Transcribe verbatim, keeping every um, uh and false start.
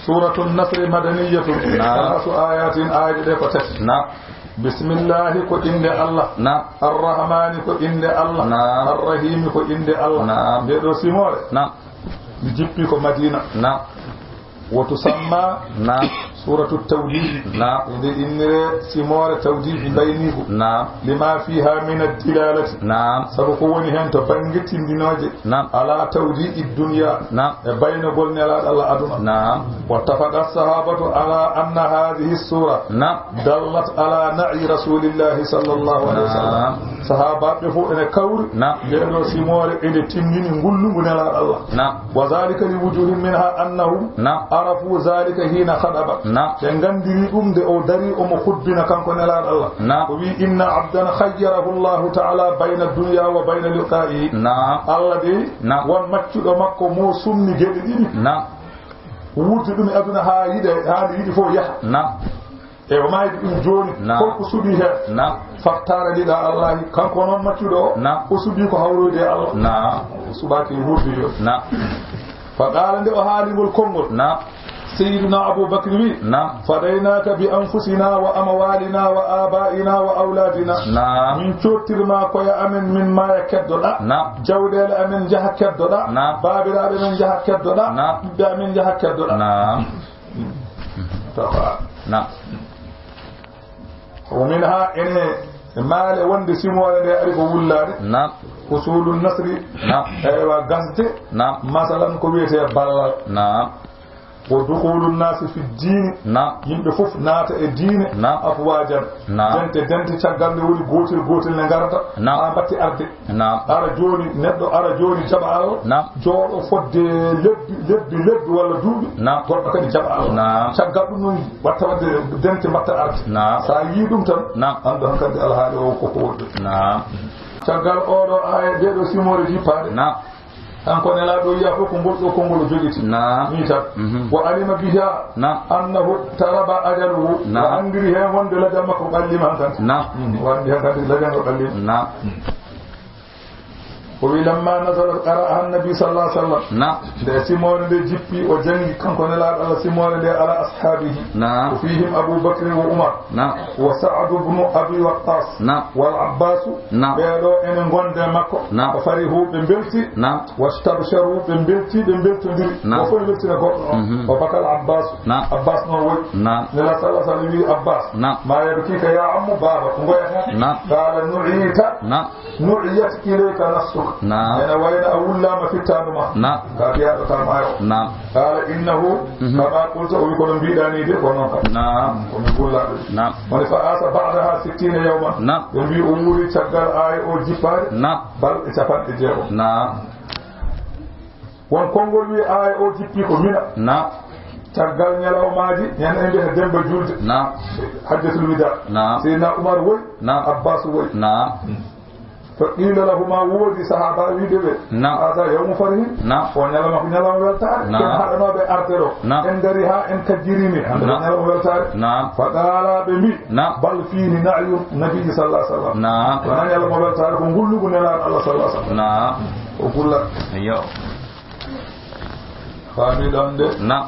Suratu Nasri madaniyatun. Naam. Salaasu ayatin, aaje ɗe ko tati. Naam. Bismillahi ko innde Allah. Naam. Arrahmani ko innde Allah. Naam. Arrahimi ko innde Allah. Naam. Nde ɗo simoore. Naam. Mi jippi ko Madina. Naam. Wa tusamma. Naam. Suratu tawdihi. Naam. Nde innire simoore tawdihi bayniku. Naam. Lima fiha min ad-dilalati. Naam. Sabu ko woni hen to bannge tindinooje. Naam. Ala tawdi'i dunya. Naam. E baynagol Nelaaɗo Allah aduna. Naam. Wattafaqa sahabatu ala anna hadhihi sura. Naam. Dallat ala na'i rasulillahi sallallahu alaihi wasallam. Naam. Sahabaaɓe fof ene kawri. Naam. Nde ɗo simoore ene tindini ngullungu Nelaaɗo Allah. Naam. Wa dhalika li wujuhin minha annahum Naam. arafu dhalika hina khadaba. Naam. Ɓe nganndiri ɗum nde o dari omo khutbina kanko Nelaaɗo Allah. Naam. O wi, "Inna abdan khayyarahu Allahu ta'ala bayna dunya wa bayna liqa'ihi." Naam. Allah de Naam. won maccuɗo makko mo sumni geɗe ɗiɗi. Naam. Wuurdi ɗum e aduna haa yiɗe, haa nde yiɗi fof yaha. Naam. E o maaydi ɗum jooni, Naam. holko suɓi heen? Naam. Fattara liɗa Allahi, kanko noon maccuɗo o, Naam. o suɓi ko hawroyde e Allah. Naam. O suɓaaki e wuurdi jooni. Naam. Fa qaala, nde o haali ngol konngol. Naam. Sayyiduna Abu Bakr wi, Naam. "Fadaynaka bi anfusina wa amwalina wa abaina wa awladina." Naam. Min coottirma koye amen, min maaya keddoɗa. Naam. Jawɗeele amen njaha keddoɗa. Naam. Baabiraaɓe men njaha keddoɗa. Naam. Ɓiɓɓe amen njaha keddoɗa. Naam. Tafa. Naam. Wa minha, ene maale wonde simoore nde ari ko wullaade. Naam. Husulu nasri. Naam. Eywa, gasde. Naam. Masalan, ko wiyetee ballal. Naam. Wa dukhulu nasi fi diini. Naam. Yimɓe fof naata e diine. Naam. Afwajan. Naam. Dente, dente, caggal nde woni gootel, gootel ne ngarata. Naam. Haa mbatti arde. Naam. Ara jooni, neɗɗo ara jooni jaɓa Allah. Naam. Jooɗo fodde lebbi, lebbi, lebbi walla duuɓi. Naam. Goɗɗo kadi jaɓa Allah. Naam. Caggal ɗum noon watta wadde dente mbatta arde. Naam. So a yii ɗum tan, Naam. anndu hankadi alhaali o ko ko woɗɗi. Naam. Caggal oɗo aaya, nde ɗo simoore jippaade. Naam. Kanko Nelaaɗo wiya fof ko ngol ɗo konngol o jogiti. Naam. Nii tan. Mhm. Wa alima biha Naam. annahu taraba ajaluhu. Naam. O anndiri heen wonde lajal makko ɓallima hankadi. Naam. Mm, o anndi hankadi lajal ngal ɓallima. Naam. O wi, lamma nazalat qara'aha annabi sallallahu alaihi wasallam. Naam. Nde simoore nde jippi, o jangi kanko Nelaaɗo Allah simoore nde ala ashabihi. Naam. Wa fihim Abu Bakr wa Umar. Naam. Wa Sa'd ibn Abi Waqqas. Naam. Wal Abbas. Naam. Ɓeeɗo ene ngonde makko. Naam. Fa farihu, ɓe mbelti. Naam. Wastabsharu, ɓe mbelti, ɓe mbeltondiri. Naam. O fof weltina goɗɗo on. Mhm. Wa bakal Abbas. Naam. Abbas noon woy. Naam. Nelaaɗo sallallahu alaihi wasallam wi Abbas. Naam. Ma yabkika ya ammu, baaba, ko ngoyata? Naam. Qala nu'ita. Naam. Nu'iyat ilayka nafsuka. Naam. Ene wayno a wullaama fittaandu ma. Naam. Ka biyaaɗo ka maayo. Naam. Qala innahu Mhm. kama qulta, o wi kono mbiɗa ni de ko noon kam. Naam. Ko min wullaaɓe. Naam. Woni fa asa ba'daha sittina yawman. Naam. Ɓe mbi o wuuri caggal aaya o jippaade. Naam. Balɗe capanɗe jeego. Naam. Won konngol wi aaya o jippi ko Mina. Naam. Caggal ñalawmaaji, ñande en mbiyata Demba Julde. Naam. Hajjatul Wida. Naam. Seydina Umar woy, Naam. Abbas woy. Naam. Fa qila lahuma, woodi sahaaba wiide ɓe, Naam. Hada yawmu farhin. Naam. O ñalawma ko ñalawma weltaare. Naam. Ken haɗanooɓe arde ɗo. Naam. En ngari haa en kajjirimi. Hande ko Naam. ñalawma weltaare. Naam. Fa qala, ɓe mbi, Naam. Bal fihi na'yu nabi sallallahu alaihi wasallam. Naam. Wona ñalawma weltaare, ko ngullugu Nelaaɗo Allah sallallahu alaihi wasallam. Naam. O gulla. Iyo. Faami ɗon de. Naam.